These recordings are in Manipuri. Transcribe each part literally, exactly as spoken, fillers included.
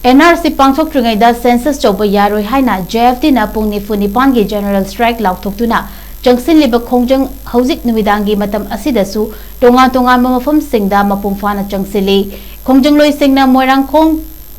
ꯑꯦꯟ ꯑꯥꯔ ꯁꯤ ꯄꯥꯡꯊꯣꯛꯇ꯭ꯔꯤꯉꯩꯗ ꯁꯦꯟꯁꯁ ꯇꯧꯕ ꯌꯥꯔꯣꯏ ꯍꯥꯏꯅ ꯖꯦ ꯑꯦꯐ ꯇꯤꯅ ꯄꯨꯡ ꯅꯤꯐꯨ ꯅꯤꯄꯥꯟꯒꯤ ꯖꯦꯅꯔꯦꯜ ꯁ꯭ꯇ꯭ꯔꯥꯏꯛ ꯂꯥꯎꯊꯣꯛꯇꯨꯅ ꯆꯪꯁꯤꯜꯂꯤꯕ ꯈꯣꯡꯖꯪ ꯍꯧꯖꯤꯛ ꯅꯨꯃꯤꯗꯥꯡꯒꯤ ꯃꯇꯝ ꯑꯁꯤꯗꯁꯨ ꯇꯣꯉꯥꯟ ꯇꯣꯉꯥꯟꯕ ꯃꯐꯝꯁꯤꯡꯗ ꯃꯄꯨꯡ ꯐꯥꯅ ꯆꯪꯁꯤꯜꯂꯤ꯫ ꯈꯣꯡꯖꯪꯂꯣꯏꯁꯤꯡꯅ ꯃꯣꯏꯔꯥꯡꯈꯣꯡ,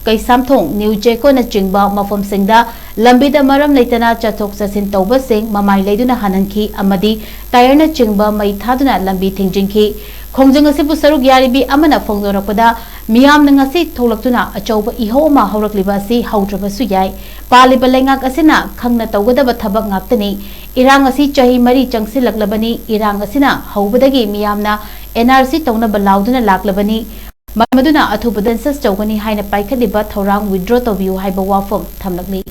ꯀꯩꯁꯥꯝꯊꯣꯡ, ꯅ꯭ꯌꯨ ꯖꯦꯀꯣꯅꯆꯤꯡꯕ ꯃꯐꯝꯁꯤꯡꯗ ꯂꯝꯕꯤꯗ ꯃꯔꯝ ꯂꯩꯇꯅ ꯆꯠꯊꯣꯛ ꯆꯠꯁꯤꯟ ꯇꯧꯕꯁꯤꯡ ꯃꯃꯥꯏ ꯂꯩꯗꯨꯅ ꯍꯟꯍꯟꯈꯤ ꯑꯃꯗꯤ ꯇꯥꯌꯔꯅꯆꯤꯡꯕ ꯃꯩ ꯊꯥꯗꯨꯅ ꯂꯝꯕꯤ ꯊꯤꯡꯖꯤꯟꯈꯤ꯫ ꯈꯣꯡꯖꯪ ꯑꯁꯤꯕꯨ ꯁꯔꯨꯛ ꯌꯥꯔꯤꯕꯤ ꯑꯃꯅ ꯐꯣꯡꯗꯣꯔꯛꯄꯗ, ꯃꯤꯌꯥꯝꯅ ꯉꯁꯤ ꯊꯣꯛꯂꯛꯇꯨꯅ ꯑꯆꯧꯕ ꯏꯍꯧ ꯑꯃ ꯍꯧꯔꯛꯂꯤꯕ ꯑꯁꯤ ꯍꯧꯗ꯭ꯔꯕꯁꯨ ꯌꯥꯏ꯫ ꯄꯥꯜꯂꯤꯕ ꯂꯩꯉꯥꯛ ꯑꯁꯤꯅ ꯈꯪꯅ ꯇꯧꯒꯗꯕ ꯊꯕꯛ ꯉꯥꯛꯇꯅꯤ꯫ ꯏꯔꯥꯡ ꯑꯁꯤ ꯆꯍꯤ ꯃꯔꯤ ꯆꯪꯁꯤꯜꯂꯛꯂꯕꯅꯤ꯫ ꯏꯔꯥꯡ ꯑꯁꯤꯅ ꯍꯧꯕꯗꯒꯤ ꯃꯤꯌꯥꯝꯅ ꯑꯦꯟ ꯑꯥꯔ ꯁꯤ ꯇꯧꯅꯕ ꯂꯥꯎꯗꯨꯅ ꯂꯥꯛꯂꯕꯅꯤ꯫ ꯃꯔꯝ ꯑꯗꯨꯅ ꯑꯊꯨꯕꯗ ꯁꯦꯟꯁꯁ ꯇꯧꯒꯅꯤ ꯍꯥꯏꯅ ꯄꯥꯏꯈꯠꯂꯤꯕ ꯊꯧꯔꯥꯡ ꯋꯤꯗ꯭ꯔꯣ ꯇꯧꯕꯤꯌꯨ ꯍꯥꯏꯕ ꯋꯥꯐꯝ ꯊꯝꯂꯛꯂꯤ꯫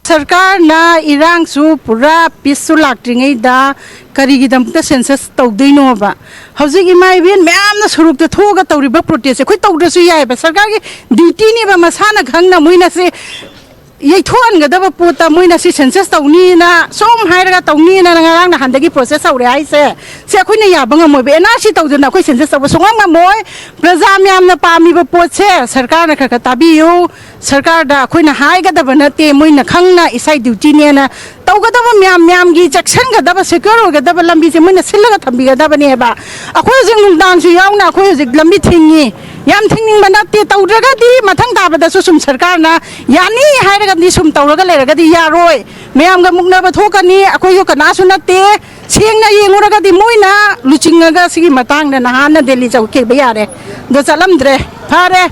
ꯁꯔꯀꯥꯔꯅ ꯏꯔꯥꯡꯁꯨ ꯄꯨꯔꯥ ꯄꯤꯁꯁꯨ ꯂꯥꯛꯇ꯭ꯔꯤꯉꯩꯗ ꯀꯔꯤꯒꯤꯗꯃꯛꯇ ꯁꯦꯟꯁꯁ ꯇꯧꯗꯣꯏꯅꯣꯕ? ꯍꯧꯖꯤꯛ ꯏꯃꯥ ꯏꯕꯦꯟ ꯃꯌꯥꯝꯅ ꯁꯣꯔꯣꯛꯇ ꯊꯣꯛꯑꯒ ꯇꯧꯔꯤꯕ ꯄ꯭ꯔꯣꯇꯦꯁꯁꯦ ꯑꯩꯈꯣꯏ ꯇꯧꯗ꯭ꯔꯁꯨ ꯌꯥꯏꯑꯕ꯫ ꯁꯔꯀꯥꯔꯒꯤ ꯗ꯭ꯌꯨꯇꯤꯅꯦꯕ, ꯃꯁꯥꯅ ꯈꯪꯅ ꯃꯣꯏꯅ ꯁꯤ ꯌꯩꯊꯣꯛꯍꯟꯒꯗꯕ ꯄꯣꯠꯇ ꯃꯣꯏꯅ ꯁꯤ ꯁꯦꯟꯁꯁ ꯇꯧꯅꯤꯅ ꯁꯨꯝ ꯍꯥꯏꯔꯒ ꯇꯧꯅꯤꯅ ꯉꯔꯥꯡ ꯅꯍꯥꯟꯗꯒꯤ ꯄ꯭ꯔꯣꯁꯦꯁ ꯍꯧꯔꯦ ꯍꯥꯏꯁꯦ꯫ ꯁꯤ ꯑꯩꯈꯣꯏꯅ ꯌꯥꯕ ꯉꯝꯃꯣꯏꯕ꯫ ꯑꯦꯟ ꯑꯥꯔ ꯁꯤ ꯇꯧꯗꯅ ꯑꯩꯈꯣꯏ ꯁꯦꯟꯁꯁ ꯇꯧꯕ ꯁꯨꯡꯉꯝ ꯉꯝꯃꯣꯏ꯫ ꯄ꯭ꯔꯖꯥ ꯃꯌꯥꯝꯅ ꯄꯥꯝꯃꯤꯕ ꯄꯣꯠꯁꯦ ꯁꯔꯀꯥꯔꯅ ꯈꯔ ꯈꯔ ꯇꯥꯕꯤꯌꯨ꯫ ꯁꯔꯀꯥꯔꯗ ꯑꯩꯈꯣꯏꯅ ꯍꯥꯏꯒꯗꯕ ꯅꯠꯇꯦ, ꯃꯣꯏꯅ ꯈꯪꯅ ꯏꯁꯥꯒꯤ ꯗ꯭ꯌꯨꯇꯤꯅꯦꯅ ꯇꯧꯒꯗꯕ ꯃꯌꯥꯝ, ꯃꯌꯥꯝꯒꯤ ꯆꯦꯛꯁꯤꯟꯒꯗꯕ, ꯁꯦꯀ꯭ꯌꯣꯔ ꯑꯣꯏꯒꯗꯕ ꯂꯝꯕꯤꯁꯦ ꯃꯣꯏꯅ ꯁꯤꯜꯂꯒ ꯊꯝꯕꯤꯒꯗꯕꯅꯦꯕ꯫ ꯑꯩꯈꯣꯏ ꯍꯧꯖꯤꯛ ꯅꯨꯡꯗꯥꯡꯁꯨ ꯌꯥꯎꯅ ꯑꯩꯈꯣꯏ ꯍꯧꯖꯤꯛ ꯂꯝꯕꯤ ꯊꯤꯡꯉꯤ꯫ ꯌꯥꯝ ꯊꯤꯡꯅꯤꯡꯕ ꯅꯠꯇꯦ, ꯇꯧꯗ꯭ꯔꯒꯗꯤ ꯃꯊꯪ ꯇꯥꯕꯗꯁꯨ ꯁꯨꯝ ꯁꯔꯀꯥꯔꯅ ꯌꯥꯅꯤ ꯍꯥꯏꯔꯒꯗꯤ ꯁꯨꯝ ꯇꯧꯔꯒ ꯂꯩꯔꯒꯗꯤ ꯌꯥꯔꯣꯏ꯫ ꯃꯌꯥꯝꯒ ꯃꯨꯛꯅꯕ ꯊꯣꯛꯀꯅꯤ, ꯑꯩꯈꯣꯏꯁꯨ ꯀꯅꯥꯁꯨ ꯅꯠꯇꯦ꯫ ꯁꯦꯡꯅ ꯌꯦꯡꯉꯨꯔꯒꯗꯤ ꯃꯣꯏꯅ ꯂꯨꯆꯤꯡꯉꯒ ꯁꯤꯒꯤ ꯃꯇꯥꯡꯗ ꯅꯍꯥꯟꯅ ꯗꯦꯜꯂꯤ ꯆꯠꯈꯤꯕ ꯌꯥꯔꯦ, ꯑꯗꯣ ꯆꯠꯂꯝꯗ꯭ꯔꯦ꯫ ꯐꯔꯦ,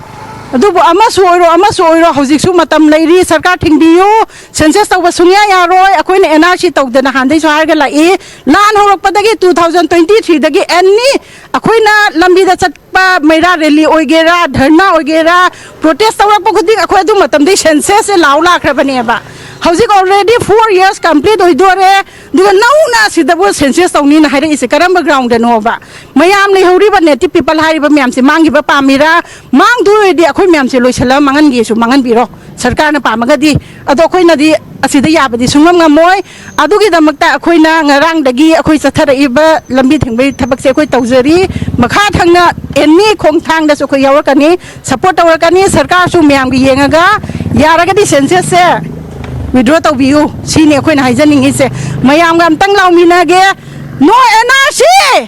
ꯑꯗꯨꯕꯨ ꯑꯃꯁꯨ ꯑꯣꯏꯔꯣ, ꯑꯃꯁꯨ ꯑꯣꯏꯔꯣ, ꯍꯧꯖꯤꯛꯁꯨ ꯃꯇꯝ ꯂꯩꯔꯤ, ꯁꯔꯀꯥꯔ ꯊꯤꯡꯕꯤꯌꯨ꯫ ꯁꯦꯟꯁꯁ ꯇꯧꯕ ꯁꯨꯡꯌꯥ ꯌꯥꯔꯣꯏ꯫ ꯑꯩꯈꯣꯏꯅ ꯑꯦꯟ ꯑꯥꯔ ꯁꯤ ꯇꯧꯗꯅ ꯍꯥꯟꯗꯩꯁꯨ ꯍꯥꯏꯔꯒ ꯂꯥꯛꯏ꯫ ꯂꯥꯟ ꯍꯧꯔꯛꯄꯗꯒꯤ two thousand twenty three ꯗꯒꯤ ꯑꯦꯅꯤ ꯑꯩꯈꯣꯏꯅ ꯂꯝꯕꯤꯗ ꯆꯠꯄ, ꯃꯩꯔꯥ ꯔꯦꯂꯤ ꯑꯣꯏꯒꯦꯔꯥ, ꯙꯔꯅꯥ ꯑꯣꯏꯒꯦꯔꯥ, ꯄ꯭ꯔꯣꯇꯦꯁ ꯇꯧꯔꯛꯄ ꯈꯨꯗꯤꯡ ꯑꯩꯈꯣꯏ ꯑꯗꯨ ꯃꯇꯝꯗꯩ ꯁꯦꯟꯁꯁꯁꯦ ꯂꯥꯎ ꯂꯥꯛꯈ꯭ꯔꯕꯅꯦꯕ꯫ ꯍꯧꯖꯤꯛ already four years complete ꯑꯣꯏꯗꯣꯔꯦ꯫ ꯑꯗꯨꯒ ꯅꯧꯅ ꯑꯁꯤꯗꯕꯨ ꯁꯦꯟꯁꯁ ꯇꯧꯅꯤꯅ ꯍꯥꯏꯔꯛꯏꯁꯦ ꯀꯔꯝꯕ ꯒ꯭ꯔꯥꯎꯟꯗꯅꯣꯕ? ꯃꯌꯥꯝ ꯂꯩꯍꯧꯔꯤꯕ ꯅꯦꯇꯤꯚ ꯄꯤꯄꯜ ꯍꯥꯏꯔꯤꯕ ꯃꯌꯥꯝꯁꯦ ꯃꯥꯡꯈꯤꯕ ꯄꯥꯝꯃꯤꯔꯥ? ꯃꯥꯡꯗꯣꯏ ꯑꯣꯏꯔꯗꯤ ꯑꯩꯈꯣꯏ ꯃꯌꯥꯝꯁꯦ ꯂꯣꯏꯁꯤꯜꯂꯒ ꯃꯥꯡꯍꯟꯒꯦꯁꯨ ꯃꯥꯡꯍꯟꯕꯤꯔꯣ, ꯁꯔꯀꯥꯔꯅ ꯄꯥꯝꯃꯒꯗꯤ꯫ ꯑꯗꯣ ꯑꯩꯈꯣꯏꯅꯗꯤ ꯑꯁꯤꯗ ꯌꯥꯕꯗꯤ ꯁꯨꯡꯉꯝ ꯉꯝꯃꯣꯏ꯫ ꯑꯗꯨꯒꯤꯗꯃꯛꯇ ꯑꯩꯈꯣꯏꯅ ꯉꯔꯥꯡꯗꯒꯤ ꯑꯩꯈꯣꯏ ꯆꯠꯊꯔꯛꯏꯕ ꯂꯝꯕꯤ ꯊꯤꯡꯕꯒꯤ ꯊꯕꯛꯁꯦ ꯑꯩꯈꯣꯏ ꯇꯧꯖꯔꯤ꯫ ꯃꯈꯥ ꯊꯪꯅ ꯑꯦꯅꯤ ꯈꯣꯡꯊꯥꯡꯗꯁꯨ ꯑꯩꯈꯣꯏ ꯌꯥꯎꯔꯛꯀꯅꯤ, ꯁꯄꯣꯔꯠ ꯇꯧꯔꯛꯀꯅꯤ꯫ ꯁꯔꯀꯥꯔꯁꯨ ꯃꯌꯥꯝꯒꯤ ꯌꯦꯡꯉꯒ ꯌꯥꯔꯒꯗꯤ ꯁꯦꯟꯁꯁꯁꯦ ꯋꯤꯗ꯭ꯔꯣ ꯇꯧꯕꯤꯌꯨ, ꯁꯤꯅꯤ ꯑꯩꯈꯣꯏꯅ ꯍꯥꯏꯖꯅꯤꯡꯉꯤꯁꯦ꯫ ꯃꯌꯥꯝꯒ ꯑꯝꯇꯪ ꯂꯥꯎꯃꯤꯟꯅꯒꯦ꯫ ꯅꯣ ꯑꯦꯟ ꯑꯥꯔ ꯁꯤ!